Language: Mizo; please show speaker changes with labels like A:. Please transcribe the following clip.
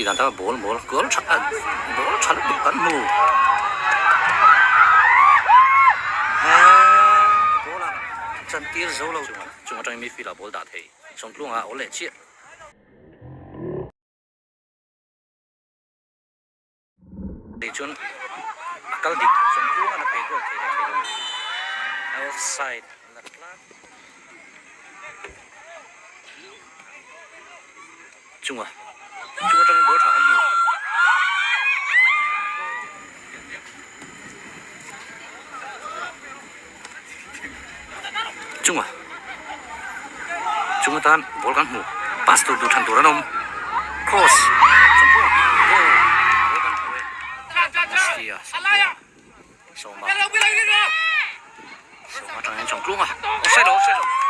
A: Tih dan takah ball ball goal tha ball tha lutuk kan hmu. Ball a chan tir zo lo chung atangin midfield ah ball dah thei Sawmtlunga a awl leh chiah. Tih chuan a kal dik Sawmtlunga a pe goal thei leh thei lo offside la tlat. Chunga chung atangin ball tha kan hmu. Chunga chung atan ball kan hmu pass tur duh than tur an awm cross sawmphunga goal ball kan hmu e Mastia sawmphunga sawma sawma atangin sawmtlunga offside lo offside lo.